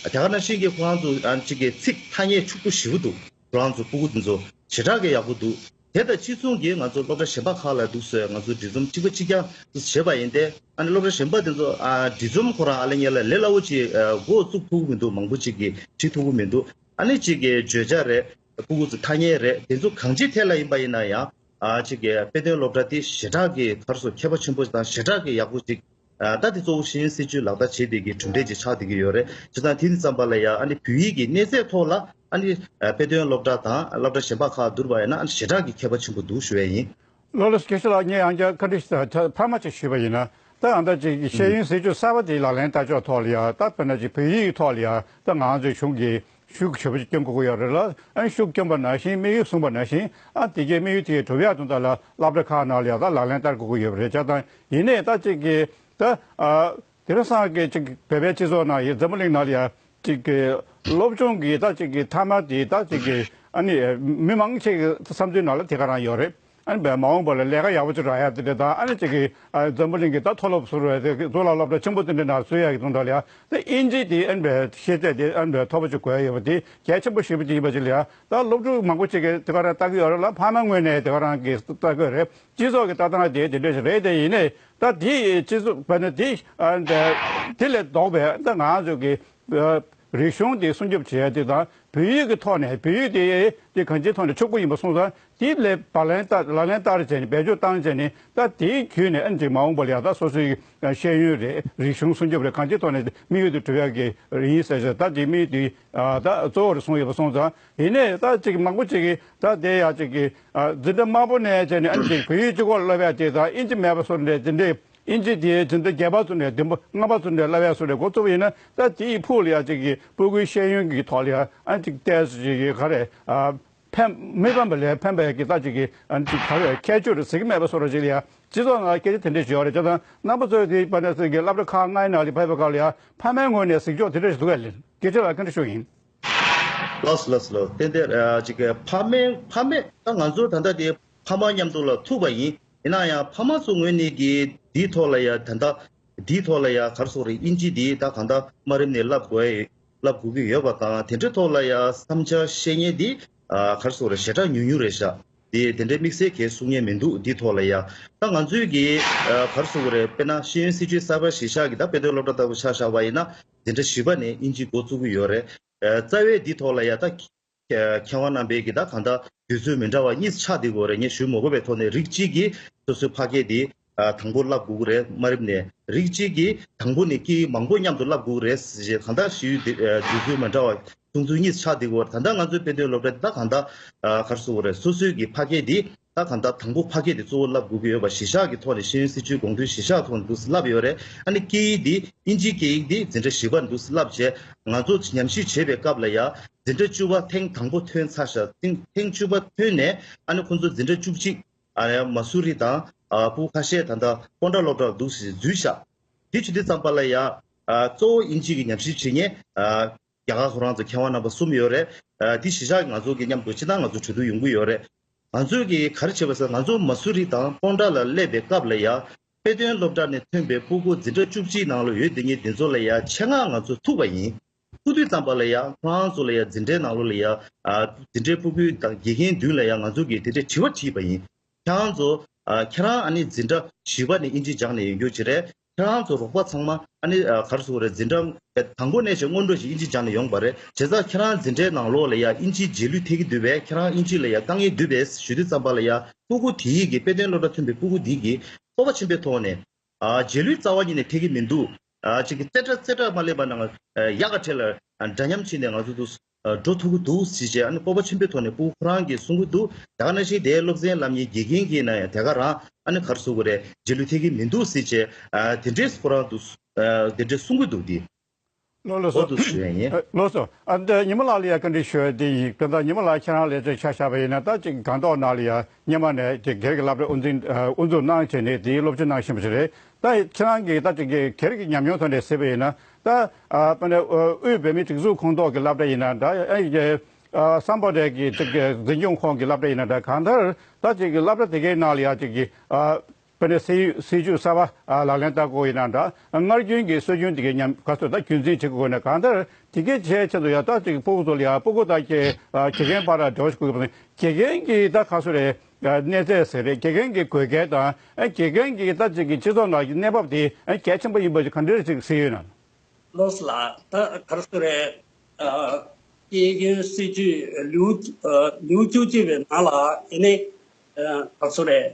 དེ་ག་ནང་བཞིན་གྱི་ཁོ་རང་ཚོ་ཨ་ནི་ཅིག་གི་ཚིག་ཐ་སྙད་ཕྱུག་པོ་ཞེ་པོ་འདུག་ཁོ་རང་ཚོ་སྤུ་གུ་དེ་ཚོ་ཞེ་དྲག་གི་ཡག་པོ་འདུག་དེ་དང་གཅིག་མཚུངས་ཀྱིས་ང་ཚོ་སློབ་གྲྭ་གཞན་པ་ཁག་ལ་འདུག་སེ་ང་ཚོ་འབྲི་རྩོམ་གཅིག་པ་གཅིག་རྐྱང་དུ་བྱས་པ་ཡིན་ཏེ། ཨ་ནི་སློབ་གྲྭ་གཞན་པ་དེ་ཚོ་ཨ་འབྲི་རྩོམ་ཁོ་རང་ཨ་ལེ་ཉེ་ལ་ལས་སླ་བོ་ཅིག་ཨ་འགོ་བཙུགས་ཐུབ་ཀྱི་མི་འདུག་མང་པོ་ཅིག་གིས་བྲིས་ཐུབ་ཀྱི་མི་འདུག་ཨ་ནི་ཅིག་གི་བརྗོད་བྱ་རེད། སྤུ་གུ་ཚོ་ཐ་སྙད་རེད། དེ་ཚོ་གང་ཅིའི་ཐད་ལ་ཡིན་པ་ཡིན་ན་ཡང་ཨ་ཅིག་གི་དཔེ་སྟོན་སློབ་གྲྭ་དེ་ཞེ་དྲག་གི་ག་རེ་ཟེར་ཁྱད་པར་ཆེན་པོ་དང་ཞེ་དྲག་གི་ཡག་པོ་ཅིག་ཨ་ད་དེ་གཙོ་བོ་ཤེས་ཡོན་སྲིད་བྱུས་ལག་བསྟར་བྱེད་པའི་གི་གྲུབ་འབྲས་ཅིག་ཆགས་བསྡད་ཀྱི་ཡོད་རེད། བྱས་ཙང་དེ་ཡིན་ཙམ་པ་ལ་ཡ་ཨ་ནི་བོད་ཡིག་གི་གནས་ཚད་ཐོག་ལ་ཨ་ནི་ཨ་དཔེ་སྟོན་སློབ་གྲྭ་དང་སློབ་གྲྭ་གཞན་པ་ཁག་བསྡུར་བ་ཡིན་ན་ཨ་ནི་ཞེ་དྲག་གི་ཁྱད་པར་ཆེན་པོ་འདུག་ཞུ་ཡས་ཡིན། ལགས་ལགས་སོ། སྐད་ཆ་ལ་ངས་ཡང་བསྐྱར་བཀའ་འདྲི་ཞིག་དང་ཕ་མ་ཅིག་ཞུས་པ་ཡིན་ན། ད་ཨ་ད་ཅིག་ཤེས་ཡོན་སྲིད་བྱུས་གསར་པ་དེ་ལག་ལེན་བསྟར་ཕྱོགས་ཐོག་ལ་ཡ་ད་དཔེར་ན་ཅིག་བོད་ཡིག་ཐོག་ལ་ཡ་ད་ང་ཚོའི་གཞུང་གིས་ཤུགས་ཆེ་པོ་ཅིག་སྐྱོན་དགོས་ཀྱི་ཡོད་རེད་ལ། ཨ་ནི་ཤུགས་སྐྱོན་པ་ནང་བཞིན་དམིགས་ཡུལ་བཟུང་པ་ནང་བཞིན་ཨ་དེ་གའི་དམིགས་ཡུལ་དེ་གའི་གྲུབ་ཡག་དོན་དག་ལ་སློབ་གྲྭ་ཁག་ནང་ལ་ཡ་ད་ལག་ལེན་བསྟར་དགོས་ཀྱི་ཡོད་པ་རེད། བྱས་ཙང་ཡིན་ནའི་ད་ཅིག་གི་ད་ཨ་དེང་སང་གི་ཅིག་བོད་པའི་སྤྱི་ཚོགས་ནང་ཡ་འཛམ་བུ་གླིང་ནང་ལ་ཡ་ཅིག་གི་སློབ་སྦྱོང་གི་ད་ཅིག་གི་མཐའ་མ་དེ་ད་ཅིག་གི་ཨ་ནི་མི་མང་ཆེ་གི་བསམ་ཚུལ་ནང་ལ་དེ་ག་རང་ཡོད་རེད། ཨ་ནི་བས་མ་འོངས་པ་ལ་ལས་ཀ་ཡག་པོ་ཅིག་རག་ཡག་དེ་འདྲ་དང་། ཨ་ནི་ཅིག་གི་ཨ་འཛམ་བུ་གླིང་གི་ད་མཐོ་སློབ་ཟུར་བའི་དེ་གཙུག་ལག་སློབ་གྲྭ་ཆེན་པོ་དེ་འདྲ་ནང་བཟོ་ཡག་གི་དོན་དག་ལ་ཡ་དེ་དབྱིན་ཇི་དེ་ཨ་ནི་བས་ཤེས་ཚད་དེ་ཨ་ནི་བས་མཐོ་པོ་ཅིག་དགོས་ཡག་ཡོད་པ་དེ་གལ་ཆེན་པོ་ཞེ་པོ་ཅིག་ཡིན་པ་ཅིག་ལ་ཡ། ད་སློབ་ཕྲུག་མང་པོ་ཅིག་གིས་དེ་ག་རང་ལྟ་གི་ཡོད་རེད་ལ། ཕ་མ་ངོས་ནས་དེ་ག་རང་གིས་ལྟ་གི་ཡོད་རེད། སྤྱི་ཚོགས་ཀྱི་ལྟ་སྟངས་དེ་དེ་འདྲ་ཞིག་རེད་དེ། ཡིན་ནའི་ད་དེ་སྤྱི་ཚོགས་བས་ན་དེ་ཨ་ནི་དེ་ལས་ལྡོག་པའི་ད་ང་ཚོ་གི་རིག་གཞུང་དེ་སྲུང་སྐྱོབ་བྱེད་ཡ་དེ་དང་། བོད་ཡིག་གི་ཐོག་ནས་བོད་ཡིག་དེ་དེ་གང་ཅིའི་ཐོག་ནས་ཕྱུག་པོ་ཡིན་པ་སོང་ཙང་། དེ་ལས་བག་ལེན་བསྟར་ལག་ལེན་བསྟར་བྱས་ནས་བེད་སྤྱོད་བཏང་བྱས་ནས། ད་དེའི་བརྒྱུད་ནས་ཨ་ནི་ཅིག་མ་འོངས་པ་ལ་ཡ་ད་སོ་སོའི་ཤེས་ཡོན་རེད། རིག་གཞུང་སྲུང་སྐྱོབ་རེད། གང་ཅིའི་ཐོག་ནས་དམིགས་ཡུལ་དེ་གྲུབ་ཡག་གི་ཡིན་ཟེར་བྱས། ད་དེ་དམིགས་ཡུལ་དེ་ཨ་ད་གཙོ་བོར་བཟུང་ཡོད་པ་སོང་ཙང་། ཡིན་ནའི་ད་ཅིག་མང་པོ་ཅིག་གིས་ད་དེ་ཡ་ཅིག་གི་ཨ་འཛིན་གྲྭ་དམའ་པོ་ནས་བྱས་ནས་ཨ་ནི་ཅིག་བོད་ཡིག་གཅིག་པོ་སློབ་ཡ་དེ་དང་། དབྱིན་ཇི་མེད་པ་སོགས་ནས་དེ་འདྲའི། དབྱིན་ཇི་དེའི་འཛིན་གྲྭ་བརྒྱད་པ་ཚོ་ནས་བདུན་པ་ལྔ་པ་ཚོ་ནས་བསླབ་ཡ་སོགས་ལས་འགོ་བཙུགས་པ་ཡིན་ན། ད་དེའི་ཕུགས་ལ་ཡ་ཅིག་གི་སྤུ་གུའི་ཤེས་ཡོན་གྱི་ཐོག་ལ་ཡ་ཨ་ཅིག་ཏོག་ཙམ་ཅིག་གི་ག་རེ་ཨ་ཕན་མི་ཕན་པ་ལས་ཕན་པའི་གི་ད་ཅིག་གི་ཨ་ཅིག་ག་རེ་ཁྱད་ཆོས་རེ་ཟེར་གི་མེད་པ་བཟོ་འདྲ་ཅིག་ལ་ཡ། སྤྱི་ཚོགས་ནང་སྐད་ཆ་དེ་འདྲ་ཞིག་ཡོད་རེད། བྱས་ཙང་རྣམ་པ་ཚོས་དེ་བར་ན་ཟེར་གི་སློབ་གྲྭ་ཁག་ལྔའི་ནང་ལ་ཕེབས་པའི་སྐབས་ལ་ཡ་ཕ་མའི་ངོས་ནས་གཟིགས་སྐྱོང་དེ་འདྲ་ཞིག་འདུག་གས་ལགས། སྐད་ཆ་ལ་བཀའ་འདྲི་ཞུ་ཡིན། ལགས་སོ་ལགས་སོ་ལགས། ཏན་ཏན་ཨ་ཅིག་གི་ཕ་མའི་ཕ་མའི་ད་ང་ཚོ་ད་ལྟ་དེ་ཕ་མ་མཉམ་དུ་ལ་ཐུག་པ་ཡིན། ཡིན་ན་ཡང་ཕ་མ་ཚོ་ངོས་ནས་ཀྱི་འདིའི་ཐོག་ལ་ཡ་ད་ལྟ་འདིའི་ཐོག་ལ་ཡ་ག་རེ་ཟེར་དགོས་རེད། དབྱིན་ཇི་འདི་ད་གང་ལྟར་དམའ་རིམ་ནས་བསླབ་དགོས་ཡ་བསླབ་དགོས་ཀྱི་ཡོད་པ་དང་། དེ་འདྲའི་ཐོག་ལ་ཡ་བསམ་འཆར་བཤད་མཁན་འདི་ ཨ་ག་རེ་ཟེར་དགོས་རེད། ཞེ་དྲག་ཉུང་ཉུང་རེད་ཤག་དེ་དེ་འདྲའི་དམིགས་བསལ་གྱི་གསུང་མཁན་མི་འདུག་འདི་ཐོག་ལ་ཡ། ད་ང་ཚོས་ཀྱི་ཨ་ག་རེ་ཟེར་དགོས་རེད། དཔེར་ན་ཤེས་ཡོན་སྲིད་བྱུས་གསར་པ་གཞི་བཞག་གི་ད་དཔེ་སྟོན་སློབ་གྲྭ་ལྟ་བུ་ཆ་བཞག་པ་ཡིན་ན། འཛིན་གྲྭ་བཞི་པ་ནས་དབྱིན་ཇི་འགོ་བཙུགས་ཀྱི་ཡོད་རེད། ཨ་རྩ་བའི་འདི་ཐོག་ལ་ཡ་ད། མཁས་དབང་རྣམ་པས་ཀྱི་ད་གང་ལྟར་དུས་ཚོད་མི་འདྲ་བ་གཉིས་ཆགས་བསྡད་ཀྱི་ཡོད་རེད། ངས་ཞུ་མ་དགོས་པའི་ཐོག་ནས་རིགས་གཅིག་གིས་སོ་སོའི་ཕ་སྐད་དེ་ཨ་དང་པོ་བསླབ་དགོས་ཀྱི་རེད། དམའ་རིམ་ནས། རིགས་གཅིག་གིས་དང་པོ་ནས་སྐད་ཡིག་མང་པོ་མཉམ་དུ་བསླབ་དགོས་ཀྱི་རེད་ཟེར་བྱས། གང་ལྟར་ཞུ་ཡུལ་དེ་ཨ་དུས་ཚོད་མི་འདྲ་བ་བྱུང་ཚུལ་གཉིས་ཆགས་བསྡད་ཀྱི་ཡོད་རེད། ད་ལྟ་ང་ཚོའི་དཔེ་སྟོན་སློབ་གྲྭ་དེ་ད་གང་ལྟར་ཨ་ག་རེ་ཟེར་དགོས་རེད། སོ་སོའི་གི་ཕ་སྐད་དེ་ད་གང་ལྟར་དང་པོ་ཕ་སྐད་དེ་གཙོ་བོ་བསླབ་དགོས་ཀྱི་ཡོད་པ་གཞི་བཞག་གི་ཐོག་ནས། ཤེས་ཡོན་སྲིད་བྱུས་དགོངས་དོན་གཞི་བཞག་ཐོག་ནས་འདུག་སེ་བསླབ་ཡོད་རེད། ཨ་ནི་སྐད་ཡིག་འདི་དབྱིན་ཇིའི་སྐད་ཡིག་འདི་འཛིན་གྲྭ་བཞི་པར་འདུག་སེ་བསླབ་བྱས། ང་ཚོ་ཉམས་ཞིབ་བྱེད་པའི་སྐབས་ལ་ཡ། འཛིན་གྲྭ་བཅུ་པ་ཐེངས་དང་པོ་ཐོན་ཚར་ཤག་ཐེངས་ཐེངས་བཅུ་པ་ཐོན་ནས། ཨ་ནི་ཁོང་ཚོ་འཛིན་གྲྭ་བཅུ་གཅིག་ཨ་ནི་མ་སུ་རི་དང་ཨ་སྤུ་ཁ་ཤས། ད་ལྟ་སྤོན་ཊ་སློབ་གྲྭར་འདུག་སེ་འཛུལ་ཤག་དེ་བྱེད་དུས་ཙམ་པ་ལ་ཡ། ཨ་གཙོ་བོ་དབྱིན་ཇི་གི་ཉམས་ཞིབ་བྱེད་མཁན་ཨ་རྒྱ་གར་ཁོ་རང་ཚོ་མཁས་དབང་རྣམ་པ་གསུམ་ཡོད་རེད། ཨ་དེ་གཞི་བཞག་ང་ཚོ་གི་མཉམ་དུ་སྤྱིར་བཏང་ང་ཚོ་གྲོས་བསྡུར་ཡོང་གི་ཡོད་རེད། ང་ཚོས་ཀྱིས་ག་རེ་བྱས་པ་ཟེར། ང་ཚོ་མ་སུ་རི་དང་སྤོན་ཊ་ལ་སླེབས་པའི་སྐབས་ལ་ཡ། དཔེ་སྟོན་སློབ་གྲྭ་ནས་ཐོན་པའི་སྤུ་གུ་འཛིན་གྲྭ་བཅུ་གཅིག་ནང་ལ་ཡོད་བསྡད་མཁན་དེ་ཚོ་ལ་ཡ། ཆེད་མངགས་ང་ཚོ་ཐུག་པ་ཡིན། ཐུག་དུས་ཙམ་པ་ལ་ཡ། ཁོ་རང་ཚོ་ལ་ཡ་འཛིན་གྲྭའི་ནང་ལོགས་ལ་ཡ། ཨ་འཛིན་གྲྭའི་སྤུ་གུ་དང་དགེ་རྒན་མདུན་ལ་ཡ་ང་ཚོ་གིས་དེ་འདྲའི་དྲི་བ་དྲིས་པ་ཡིན། ཁྱེད་རང་ཚོ་ཨ་ཁྱེད་རང་ཨ་ནི་འཛིན་གྲྭ་བཞི་པ་ནས་དབྱིན་ཇི་སྦྱངས་ནས་ཡོང་རྒྱུ་ཅིག་རེད། ཁྱེད་རང་ཚོ་རོགས་པ་ཚང་མ་ཨ་ནི་ཨ་ག་རེ་ཟེར་དགོས་རེད། འཛིན་གྲྭ་དང་པོ་ནས་བྱས་སྔོན་འགྲོ་ཞིག་དབྱིན་ཇི་སྦྱངས་ནས་ཡོང་པ་རེད། བྱས་ཙང་ཁྱེད་རང་འཛིན་གྲྭའི་ནང་ལོགས་ལ་ཡ་དབྱིན་ཇིའི་རྗེས་ལུས་ཐེབས་ཀྱི་འདུག་པས། ཁྱེད་རང་དབྱིན་ཇི་ལ་ཡ་དཀའ་ངལ་འདུག་པས་ཞུ་དུས་ཙམ་པ་ལ་ཡ། སྤུ་གུ་དེའི་གི་དཔེ་སྟོན་སློབ་གྲྭ་ཐོན་པའི་སྤུ་གུ་དེའི་གི་སྤོབས་པ་ཆེན་པོའི་ཐོག་ནས། ཨ་རྗེས་ལུས་རྩ་བ་ཉིད་ནས་ཐེབས་ཀྱི་མི་འདུག་ཨ་ཅིག་གི་རྩེ་གྲ་རྩེ་གྲ་མ་སླེབས་པ་ནང་ཨ་ཡག་ག་འཕྲལ་ལ་ཨ་འདྲ་མཉམ་བྱས་ནས་ང་ཚོ་འདུག་ཨ་འགྲོ་ཐུབ་ཀྱི་འདུག་ཟེར་བྱས། ཨ་ནི་སྤོབས་པ་ཆེན་པོའི་ཐོག་ནས་སྤུ་གུ་ཁོ་རང་གིས་གསུང་གི་འདུག་དེ་ག་ནང་བཞིན་དེའི་སློབ་ཚན་སློབ་གཉེར་དགེ་རྒན་གྱིས་ན་ཡང་དེ་ག་རང་ཨ་ནི་ག་རེ་ཟེར་དགོས་རེད། རྗེས་ལུས་ཐེབས་ཀྱི་མི་འདུག་ཟེར་བྱས། ཨ་དེ་འདྲས་ཁོ་རང་འདུག་ཨ་དེ་འདྲས་གསུང་གི་འདུག་དེ། ལགས་ལགས་སོ། འོ་འདུག་ཞུ་ཡ་ཡིན། ལགས་སོ། ཨ་འདི་ཉི་མ་ལགས་ལ་ཡ་བཀའ་འདྲི་ཞུ་ཡ་དེ་ཡིན། དེ་ད་ཉི་མ་ལགས་ཁྱེད་རང་ལས་ཚོད་ཆ་བཞག་པ་ཡིན་ན། ད་ཅིག་སྒང་ཏོག་ནང་ལ་ཡ་སྔོན་མ་ནས་ཅིག་སྒེར་གྱི་སློབ་གྲྭ་དབུ་འཛིན་ཨ་དབུ་འཛུགས་གནང་བྱས་ནས་དེའི་སློབ་སྦྱོང་གནང་བཞིན་པ་ཞིག་རེད། ད་ཁྱེད་རང་གིས་ད་ཅིག་གི་སྒེར་གྱི་ཉམས་མྱོང་ཐོག་ནས་གཟིགས་པ་ཡིན་ན། ད་ཨ་དཔེར་ན་ཨ་དབུས་བོད་མིའི་སྒྲིག་འཛུགས་ཁོངས་གཏོགས་ཀྱི་སློབ་གྲྭ་ཡིན་ན་འདྲ། ཨ་ཨ་བསམ་པ་རེད་ཀྱི་ཅིག་གི་འཛིན་སྐྱོང་ཁོངས་ཀྱི་སློབ་གྲྭ་ཡིན་ན་འདྲ། གང་ལྟར་ད་ཅིག་གི་སློབ་གྲྭ་དེ་གའི་ནང་ལ་ཡ་ཅིག་གི་ཨ་དཔེར་ན་སྲིད་སྲིད་བྱུས་གསར་པ་ཨ་ལག་ལེན་བསྟར་དགོས་ཡིན་ན་འདྲ། སྔར་རྒྱུན་གྱི་སྲོལ་རྒྱུན་དེ་གའི་ཉམས་ག་ཚོད་ད་རྒྱུན་འཛིན་བྱེད་དགོས་ན། གང་ལྟར་དེ་གའི་བྱས་ཆེད་དུ་ཡ་ད་ཅིག་སྤུ་གུ་ཚོ་ལ་ཡ་སྤུ་གུ་དང་དགེ་ཨ་དགེ་རྒན་བར་ལ་འབྲེལ་བ་ཞིག་དགོས་པ་དང་། དགེ་རྒན་གྱི་ད་ག་ཚོད་རེད། ཨ་གནས་ཚད་ཟེར་རེད། དགེ་རྒན་གྱི་དགོས་གལ་དང་ཨ་དགེ་རྒན་གྱི་ད་ཅིག་གི་སྤྱི་ཚོགས་ནང་གི་གནས་བབ་དེ་ཨ་གལ་ཆེན་པོ་ཡིན་པ་ཞིག་ག་འདྲ་ཞིག་གཟིགས་ཡོད་ན། ལགས་སོ་ལགས། ད་ག་རེ་ཟེར་རེད། ཨ་དགེ་རྒན་སྲིད་བྱུས་ལེའུ་ཨ་ལེའུ་བཅུ་གཅིག་པའི་ནང་ལ་ཨེ་ནི་ཨ་ག་རེ་ཟེར་རེད།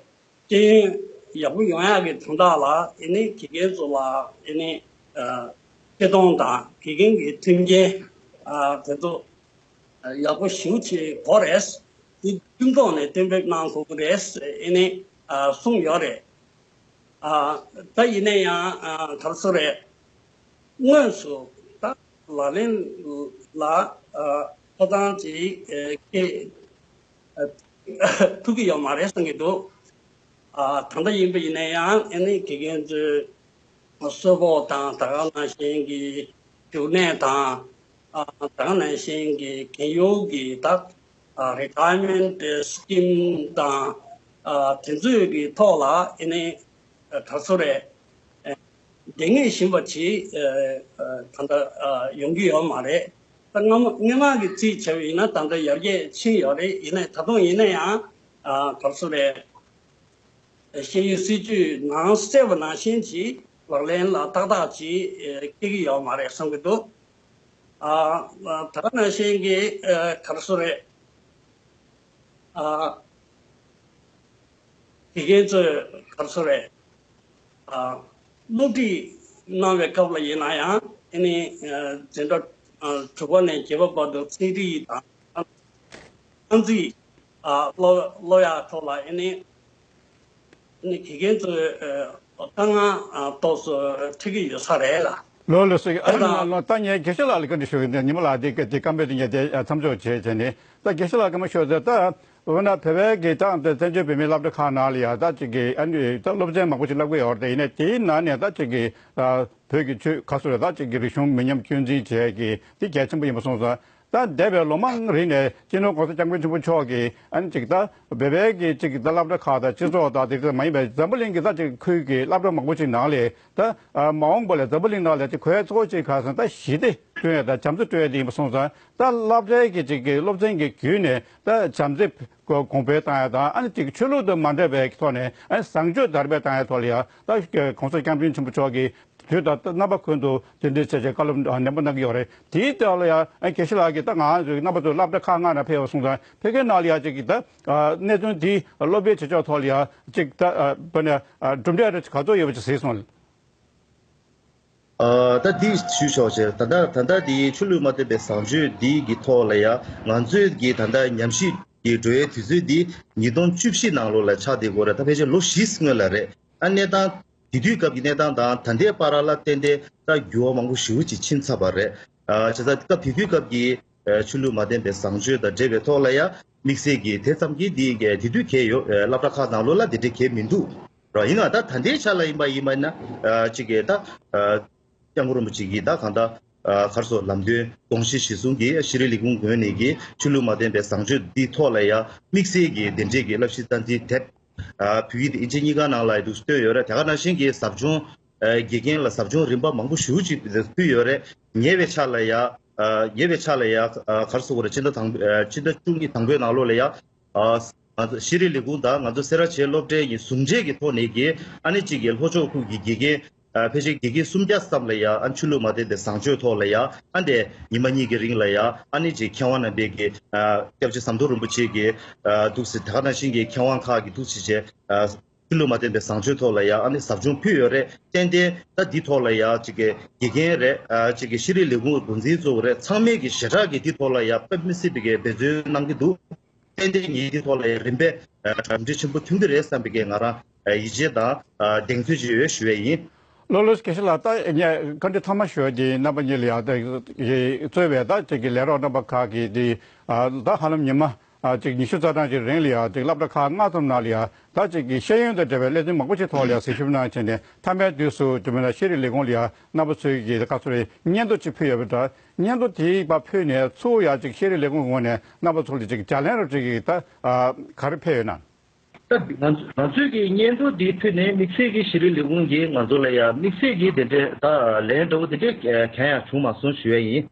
ཤེས་ཡོན་ཡག་པོ་ཡོང་ཡག་གི་དོན་དག་ལ་ཨེ་ནི་དགེ་རྒན་ཚོ་ལ་ཨེ་ནི་ཨ་ཆེ་མཐོང་དང་དགེ་རྒན་གྱི་མཐུན་རྐྱེན་ཨ་དེ་ཚོ་ཡག་པོ་ཞེ་པོ་ཅིག་དགོས་རེད། དེ་མཐུན་ཐོག་ནས་གཏན་འབེབས་གནང་དགོས་ཀྱི་རེད་ཟེར་ཨེ་ནི་ཨ་གསུངས་ཡོད་རེད། ཨ་ད་ཡིན་ན་ཡང་ཨ་ག་རེ་ཟེར་རེད། དངོས་སུ་ད་ལག་ལེན་ལ་ཨ་ཐོབ་ཐང་ཅིག་ཨ་སྐྱེ་ཨ་ཐུབ་ཀྱི་ཡོད་མ་རེད་བསམ་གྱི་འདུག་ཨ་ད་ལྟ་ཡིན་པ་ཡིན་ན་ཡང་ཨེ་ནི་དགེ་རྒན་ཚོའི་གསོལ་ཕོགས་དང་། ད་ག་ནང་བཞིན་གྱི་རྒྱུགས་གནས་དང་། ཨ་ད་ག་ནང་བཞིན་གྱི་གད་ཡོལ་གྱི་ད་ཨ་རི་ཊ་ཡར་མེན་ཊི་སི་ཀིམ་དང་། ཨ་དེ་ཚོའི་གི་ཐོག་ལ་ཨེ་ནི་ཨ་ག་རེ་ཟེར་རེད། ཨ་ལྡང་ངེས་བཞིན་པ་ཅིག་ཨ་ཨ་ད་ལྟ་ཨ་ཡོང་གི་ཡོད་མ་རེད། ད་སྔ་མ་སྔོན་མ་གི་རྩིས་བྱས་པ་ཡིན་ན་ད་ལྟ་ཡར་རྒྱས་ཕྱིན་ཡོད་རེད། ཡིན་ནའི་ད་དུང་ཡིན་ན་ཡང་ཨ་ག་རེ་ཟེར་རེད། ཤེས་ཡོན་སྲིད་བྱུས་ནང་གསལ་བ་ནང་བཞིན་ཅིག་ལག་ལེན་ལ་ཏག་ཏག་ཅིག་ཨ་སྐྱེ་གི་ཡོད་མ་རེད་བསམ་གྱི་འདུག་ཨ་ད་ག་ནང་བཞིན་གྱི་ཨ་ག་རེ་ཟེར་རེད། ཨ་དགེ་རྒན་ཚོས་ག་རེ་ཟེར་རེད། ཨ་སློབ་ཁྲིད་གནང་བའི་སྐབས་ལ་ཡིན་ན་ཡང་ཨེ་ནི་ཨ་འཛིན་གྲྭ་ཨ་དྲུག་པ་ནས་བརྒྱད་པ་བར་དུ་ཚན་རིག་དང་། ཨང་རྩིས་ཨ་སློབ་སློབ་ཡག་ཐོག་ལ་ཨེ་ནི་ཨེ་ནི་དགེ་རྒན་ཚོས་ཨ་དཀའ་ངལ་ཨ་ཏོག་ཙམ་འཕྲད་ཀྱི་ཡོད་ས་རེད་ལ། ལགས་ལགས་སོ། ཨ་ད་ལགས་ལགས། ད་ངས་དགེ་བཤེས་ལགས་ལ་བཀའ་འདྲི་ཞུ་གི་ཡིན། ཉི་མ་ལགས་དེ་དེ་བཀའ་འབོད་དེ་ངས་དེ་མཚམས་འཇོག་བྱས་བྱས་ནས། ད་དགེ་བཤེས་ལགས་སྐད་མ་ཤོར་ཚེ། ད་འོ་ན་བོད་པའི་གི་ད་བཙན་བྱོལ་བོད་མིའི་སློབ་གྲྭ་ཁག་ནང་ལ་ཡ་ད་ཅིག་གི་ཨ་ནི་ད་སློབ་ཚན་མང་པོ་ཞིག་བསླབ་ཀྱི་ཡོད་རེད། ཡིན་ནའི་དེའི་ནང་ནས་ད་ཅིག་གི་ཨ་བོད་ཀྱི་ཆོས་ཁ་གསོ་རེད། ད་ཅིག་གི་རིག་གཞུང་མི་ཉམས་རྒྱུན་འཛིན་བྱས་ཀྱི་དེ་གལ་ཆེན་པོ་ཡིན་པ་གསུངས་སོང་། ད་འདས་པའི་ལོ་མང་རིང་ནས་སྤྱི་ནོར་༸གོང་ས་༸སྐྱབས་མགོན་ཆེན་པོ་མཆོག་གིས་ཨ་ནི་ཅིག་ད་བོད་པའི་གི་ཅིག་ད་སློབ་གྲྭ་ཁག་དང་སྤྱི་ཚོགས་དང་དེ་ཚོ་མ་ཡིན་པའི་འཛམ་བུ་གླིང་གི་ད་ཅིག་ཁུལ་གྱི་སློབ་གྲྭ་མང་པོ་ཅིག་ནང་ལས་ད་མ་འོངས་པ་ལ་འཛམ་བུ་གླིང་ནང་ལ་ཅིག་གོ་ཡ་གཙོ་བོ་ཅིག་ག་རེ་ཟེར་ན་ད་ཞི་བདེ། སྐྲུན་ཡ་དང་བྱམས་བརྩེ་སྐྲུན་ཡ་དེ་ཡིན་པ་སོང་ཙང་ད་སློབ་གྲྭའི་གི་ཅིག་གི་སློབ་ཚན་གྱི་བརྒྱུད་ནས་ད་བྱམས་བརྩེ་གོང་འཕེལ་བཏང་ཡ་དང་ཨ་ནི་ཅིག་ཆོས་ལུགས་དང་མ་འདྲ་བའི་ཐོག་ནས་ཨ་ནི་བཟང་སྤྱོད་དར་སྤེལ་བཏང་ཡ་ཐོག་ལ་ཡ་ད་༸གོང་ས་༸སྐྱབས་མགོན་ཆེན་པོ་མཆོག་གིས་དུས་དང་རྣམ་པ་ཀུན་ཏུ་དེ་འདྲའི་བྱས་བྱས་བཀའ་སློབ་ནན་པོ་གནང་གི་ཡོད་རེད། དེའི་ཐོག་ལ་ཡང་དགེ་བཤེས་ལགས་ཀྱིས་ད་ང་ཚོའི་རྣམ་པ་ཚོ་སློབ་གྲྭ་ཁག་ལྔ་ནང་ཕེབས་པ་སོང་ཙང་ཕ་གིའི་ནང་ལ་ཡང་ཅིག་གི་ད་གནད་དོན་འདི་སློབ་སྦྱོང་བྱེད་ཕྱོགས་ཐོག་ལ་ཡང་ཅིག་ད་བོད་ནས་གྲུབ་འབྲས་རེ་ག་ཚོད་ཡོད་པ་ཅིག་གཟིགས་སོང་། ད་འདི་ཞུ་ཆོག་ཅེས་ད་ལྟ་ད་ལྟ་འདི་ཆོས་ལུགས་མ་མཐུན་པའི་བཟང་སྤྱོད་འདི་གི་ཐོག་ལ་ཡང་ང་ཚོའི་གི་ད་ལྟ་ཉམས་ཞིབ་ཀྱི་འགྲོ་བའི་དུས་ཚོད་འདི་ཉིས་སྟོང་བཅུ་བཞི་ནང་ལོགས་ལ་ཆགས་བསྡད་ཡོད་རེད། ད་ཕལ་ཆེར་ལོ་བཞི་སྔོན་ལ་རེད། ཨ་གནས་སྟངས་དེ་དུས་སྐབས་ཀྱི་གནས་སྟངས་དང་ད་ལྟའི་བར་ལ་ཏན་ཏན་ད་འགྱུར་བ་མང་པོ་ཞེ་པོ་ཅིག་ཕྱིན་ཚར་བ་རེད། ཨ་བྱས་ཙང་སྐབས་དེ་དུས་སྐབས་ཀྱི་ཨ་ཆོས་ལུགས་མ་མཐུན་པའི་བཟང་སྤྱོད་དང་འབྲེལ་བའི་ཐོག་ལ་ཡང་དམིགས་བསལ་གྱི་དེ་ཙམ་གྱིས་འདི་ག་དེ་དུས་གལ་ཡོད། ཨ་སློབ་གྲྭ་ཁག་ནང་ལོགས་ལ་དེ་འདྲའི་གལ་མི་འདུག་ར། ཡིན་ནའང་ད་ད་ལྟའི་ཆ་ལ་ཡིན་པ་ཡིན་པ་ན་ཨ་ཅིག་གི་ད་ཨ་སྐྱབས་མགོན་རིན་པོ་ཆེ་གིས་ད་གང་ལྟར་ཨ་ག་རེ་ཟེར་ལམ་སྟོན་དགོངས་གཞི་གཞིར་བཟུང་གིས་ཤེས་རིག་ལས་ཁུངས་ངོས་ནས་ཀྱི་ཆོས་ལུགས་མ་མཐུན་པའི་བཟང་སྤྱོད་འདིའི་ཐོག་ལ་ཡང་དམིགས་བསལ་གྱི་དེ་འབྲེལ་གྱི་བསླབ་གཞི་རྩ་འཛིན་དེབ་ཨ་བོད་ཡིག་དང་དབྱིན་ཇི་གཉིས་ཀ་ནང་ལ་འདུག་སེ་བཏོན་ཡོད་རེད། དེ་ག་ནང་བཞིན་གྱི་ཟབ་སྦྱོང་ཨ་དགེ་རྒན་ལ་ཟབ་སྦྱོང་རིམ་པ་མང་པོ་ཞེ་པོ་ཅིག་ཕུལ་ཡོད་རེད། ཉེ་བའི་ཆར་ལ་ཡང་ཨ་ཉེ་བའི་ཆར་ལ་ཡང་ཨ་ག་རེ་ཟེར་དགོས་རེད། སྤྱི་ཟླ་དང་ཨ་སྤྱི་ཟླ་བཅུ་གཉིས་དང་པོའི་ནང་ལོགས་ལ་ཡང་ཨ་ང་ཚོ་ཤེས་རིག་ལས་ཁུངས་དང་ང་ཚོ་སེ་ར་བྱེས་སློབ་གྲྭའི་གི་ཟུང་འབྲེལ་གྱི་ཐོག་ནས་ཀྱི་ཨ་ནི་གཅིག་གི་ལྷོ་ཕྱོགས་ཁུལ་གྱི་དགེ་རྒན་ཨ་ཕལ་ཆེར་དགེ་རྒན་སུམ་བརྒྱ་ཙམ་ལ་ཡང་ཨ་ཆོས་ལུགས་མ་མཐུན་པའི་བཟང་སྤྱོད་ཐོག་ལ་ཡང་ཨ་འདས་ཉི་མ་གཉིས་ཀྱི་རིང་ལ་ཡང་ཨ་ནི་གཅིག་མཁས་དབང་རྣམ་པས་ཀྱི་ཨ་སྐྱབས་རྗེ་ཟམ་གདོང་རིན་པོ་ཆེ་གི་ཨ་འདུག་སེ་དེ་ག་ནང་བཞིན་གྱི་མཁས་དབང་ཁག་གི་འདུག་སེ་བྱས་ཨ་ཆོས་ལུགས་མ་མཐུན་པའི་བཟང་སྤྱོད་ཐོག་ལ་ཡང་ཨ་ནི་ཟབ་སྦྱོང་ཕུལ་ཡོད་རེད། ཏན་ཏན་ད་འདི་ཐོག་ལ་ཡང་གཅིག་གི་དགེ་རྒན་རེད། ཨ་གཅིག་གི་ཤེས་རིག་ལས་ཁུངས་འགོ་འཛིན་གཙོ་བོ་རེད། ཚང་མས་ཀྱི་ཞེ་དྲག་གི་འདི་ཐོག་ལ་ཡང་དཔེ་མི་སྲིད་པའི་གི་འབད་བརྩོན་གནང་གི་འདུག་ཏན་ཏན་ངས་འདི་ཐོག་ལ་ཡང་རིམ་པས་ཨ་གྲུབ་འབྲས་ཆེན་པོ་ཐོན་གྱི་རེད་བསམ་པའི་གི་ང་རང་ཨ་ཡིད་ཆེས་དང་ཨ་གདེང་ཚོད་ཅིག་ཡོད་ཞུ་ཡས་ཡིན། ལགས་ལགས་སོ། དགེ་བཤེས་ལགས། ད་ངས་བཀའ་འདྲི་མཐའ་མ་ཞུ་ཡས་འདི་རྣམ་པ་གཉིས་ལ་ཡང་ད་གཙོས་པའི་ད་ཅིག་གི་ལས་རོགས་རྣམ་པ་ཁག་གིས་འདི་ཨ་ད་ཧ་ལམ་ཉི་མ་ཨ་ཅིག་ཉི་ཤུ་རྩ་གྲངས་ཅིག་རིང་ལ་ཡང་ཅིག་སློབ་གྲྭ་ཁག་ལྔ་ཙམ་ནང་ལ་ཡང་ད་ཅིག་གི་ཤེས་ཡོན་དང་འབྲེལ་བའི་ལེ་ཚན་མང་པོ་ཞིག་ཐོག་ལ་ཡང་གཟིགས་ཞིབ་གནང་བྱས་ནས་མཐའ་མའི་དུས་སུ་དེ་མིན་ན་ཤེས་རིག་ལས་ཁུངས་ལ་ཡང་རྣམ་པ་ཚོས་ཀྱི་ད་ག་ཚོད་རེད། སྙན་ཐོ་ཅིག་ཕུལ་ཡོད་པ་འདྲ། སྙན་ཐོ་དེ་ཕར་ཕུལ་ནས་ཚུར་ཡང་ཅིག་ཤེས་རིག་ལས་ཁུངས་ངོས་ནས་རྣམ་པ་ཚོ་ལ་ཅིག་བརྒྱ་ལན་རོབ་ཅིག་གི་ད་ཨ་ག་རེ་ཕེབས་ཡོད་ན། ད་ང་ཚོ་ང་ཚོས་ཀྱི་སྙན་ཐོ་འདི་ཕུལ་ནས་དམིགས་བསལ་གྱི་ཤེས་རིག་ལས་ཁུངས་ཀྱིས་ང་ཚོ་ལ་ཡང་དམིགས་བསལ་གྱི་དེ་འདྲའི་ད་ལན་འདྲ་བོ་དེ་འདྲའི་གང་ཡང་བྱུང་མ་སོང་ཞུ་ཡ་ཡིན།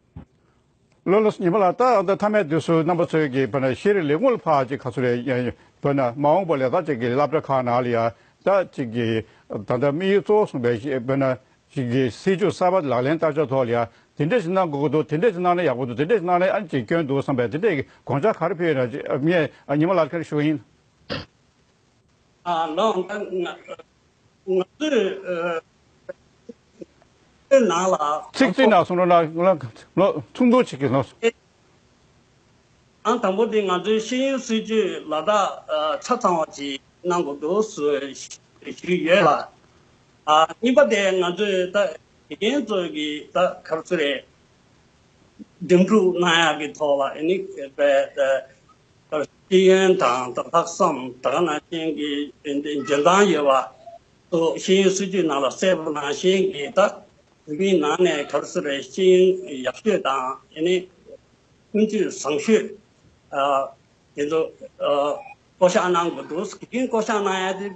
ལགས་ལགས་སོ། ཉི་མ་ལགས། ད་ད་མཐའ་མའི་དུས་སུ་རྣམ་པ་ཚོས་ཀྱི་དཔེར་ན་ཤེས་རིག་ལས་ཁུངས་ལ་ཕར་ཅིག་ག་ཚོད་རེད། དཔེར་ན་མ་འོངས་པ་ལ་ད་ཅིག་གི་སློབ་གྲྭ་ཁག་ནང་ལ་ཡང་ད་ཅིག་གི་ད་ལྟ་དམིགས་ཡུལ་གཙོ་བོ་བཟུང་བའི་དཔེར་ན་ཅིག་གི་སྲིད་བྱུས་གསར་པ་ལག་ལེན་བསྟར་ཕྱོགས་ཐོག་ལ་ཡང་དེ་འདྲས་ཞིག་གནང་དགོས་ཀྱི་འདུག་དེ་འདྲས་ཞིག་གནང་ན་ཡག་པོ་འདུག་དེ་འདྲས་ཞིག་གནང་ན་ཨ་ནི་ཅིག་སྐྱོན་འདུག་བསམ་པའི་དེ་འདྲས་ཀྱི་དགོངས་འཆར་ག་རེ་ཕུལ་ཡོད་ན་ངས་ཉི་མ་ལགས་ཁར་ཞུ་ཡིན། ཨ་ལགས། ད་ང་ང་ཚོས་ཨ་ཚིག་ནང་ལ་ཚིག་ཚིག་ནང་གསུང་རོགས་གནང་། ཚུགས་འདུག་ཅིག་གི་ལོ། ཨང་དང་པོ་དེ་ང་ཚོའི་ཤེས་ཡོན་སྲིད་བྱུས་ལ་དྭགས་ཆ་ཚང་བ་ཅིག་གནང་དགོས་འདུག་ཞུས་ཡོད་ལ། ཨ་གཉིས་པ་དེ་ང་ཚོས་ད་དགེ་རྒན་ཚོ་གི་ད་ག་རེ་ཟེར་རེད། འདེམས་སྒྲུག་གནང་ཡག་གི་ཐོག་ལ་ཨ་ནི་པའི་ད་ཤེས་ཡོན་དང་ད་ལྷག་བསམ་ད་ག་ནང་བཞིན་གྱི་འཇོན་ཐང་ཡོད་པ་ཚོ་ཤེས་ཡོན་སྲིད་བྱུས་ནང་ལ་གསལ་པོ་ནང་བཞིན་གྱི་ད་བོད་མིའི་ནང་ནས་ག་རེ་ཟེར་རེད། ཤེས་ཡོན་ཡག་ཤོས་དང་ཨ་ནི་ཀུན་སྤྱོད་བཟང་ཤོས་ཨ་དེ་ཚོ་ཨ་བསྐོ་གཞག་གནང་དགོས་འདུག་དགེ་རྒན་བསྐོ་གཞག་གནང་ཡ་དེ་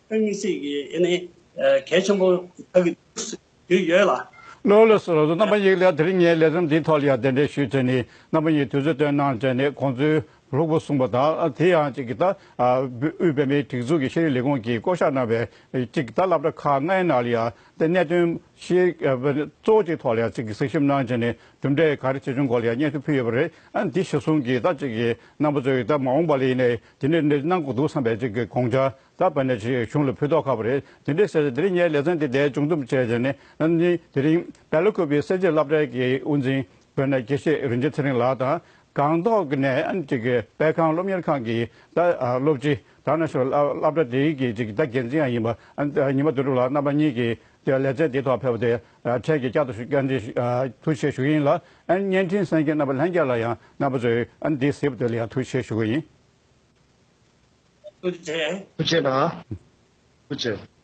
དཔེ་མི་སྲིད་ཀྱི་ཨ་ནི་ཨ་གལ་ཆེན་པོ་ཆགས་ཀྱི་འདུག་ཞུས་ཡོད་ལ། ལགས་ལགས་སོ། ལགས་སོ། རྣམ་པ་གཉིས་ལ་དེ་རིང་ངའི་ལེ་ཚན་འདིའི་ཐོག་ལ་ཡང་གདན་འདྲེན་ཞུས་བྱས་ནས་རྣམ་པ་གཉིས་དུས་ཚོད་བཏོན་གནང་བྱས་ནས་ཁོང་ཚོའི་ལྷུག་པོ་གསུངས་པ་དང་དེ་ཡང་གཅིག་གི་ད་དབུས་བོད་མིའི་སྒྲིག་འཛུགས་ཀྱི་ཤེས་རིག་ལས་ཁུངས་ཀྱིས་བསྐོ་གཞག་གནང་བའི་གཅིག་ད་སློབ་གྲྭ་ཁག་ལྔའི་ནང་ལ་ཡང་དེ་གནད་དོན་ཤེས་གཙོ་བོ་གཅིག་ཐོག་ལ་ཡང་གཅིག་གི་གཟིགས་ཞིབ་གནང་བྱས་ནས་གྲུབ་འབྲས་ག་རེ་ཆེ་ཆུང་སྐོར་ལ་ཡང་སྙན་ཞུ་ཕུལ་ཡོད་པ་རེད། ཨ་འདི་གཞིར་བཟུང་གིས་ད་གཅིག་གི་རྣམ་པ་ཚོས་ད་མ་འོངས་པ་ལ་ཡིན་ནའི་དེ་འདྲས་འདྲས་གནང་དགོས་འདུག་བསམ་པའི་གཅིག་གི་དགོངས་འཆར། ད་བར་ནས་ཅིག་གཞུང་ལ་ཕུལ་མདོག་ཁ་པོ་རེད། དེ་འདྲའི་ཟེར་ཏེ་དེ་རིང་ངའི་ལེ་ཚན་འདི་འདིར་མཇུག་བསྡོམས་བྱས་བྱས་ནས་ཨ་ནི་དེ་རིང་སྦེལ་ཀོབ་པའི་སེར་བྱེས་སློབ་གྲྭའི་གི་དབུ་འཛིན་དཔེར་ན་དགེ་བཤེས་རིན་ཆེན་ཚེ་རིང་ལགས་དང་སྒང་ཏོག་གི་ནས་ཨ་ནི་ཅིག་གི་དཔེ་ཁང་སློབ་གཉེར་ཁང་གི་ད་སློབ་སྤྱི་ད་ནང་བཞིན་སློབ་གྲྭ་དེའི་གི་ཅིག་ད་འགན་འཛིན་ཡང་ཡིན་པ་ཨ་ནི་ཉི་མ་དོན་གྲུབ་ལགས་རྣམ་པ་གཉིས་ཀྱིས་དེ་ལེ་ཚན་འདི་ཐོག་ཕེབས་པ་དེ་འཕྲལ་གྱི་བསྐྱར་དུ་ཞུ་བཀའ་འདྲི་ཐུགས་རྗེ་ཆེ་ཞུ་གི་ཡིན་ལ། ཨ་ནི་བརྙན་འཕྲིན་གསན་མཁན་རྣམ་པ་ལྷན་རྒྱས་ལ་ཡང་རྣམ་པ་ཚོས་ཨ་ནི་འདི་གཟིགས་པ་དེ་ལ་ཡང་ཐུགས་རྗེ་ཆེ་ཞུ་གི་ཡིན། ཐུགས་རྗེ་ཆེ། ཐུགས་རྗེ་གནང་། ཐུགས་རྗེ།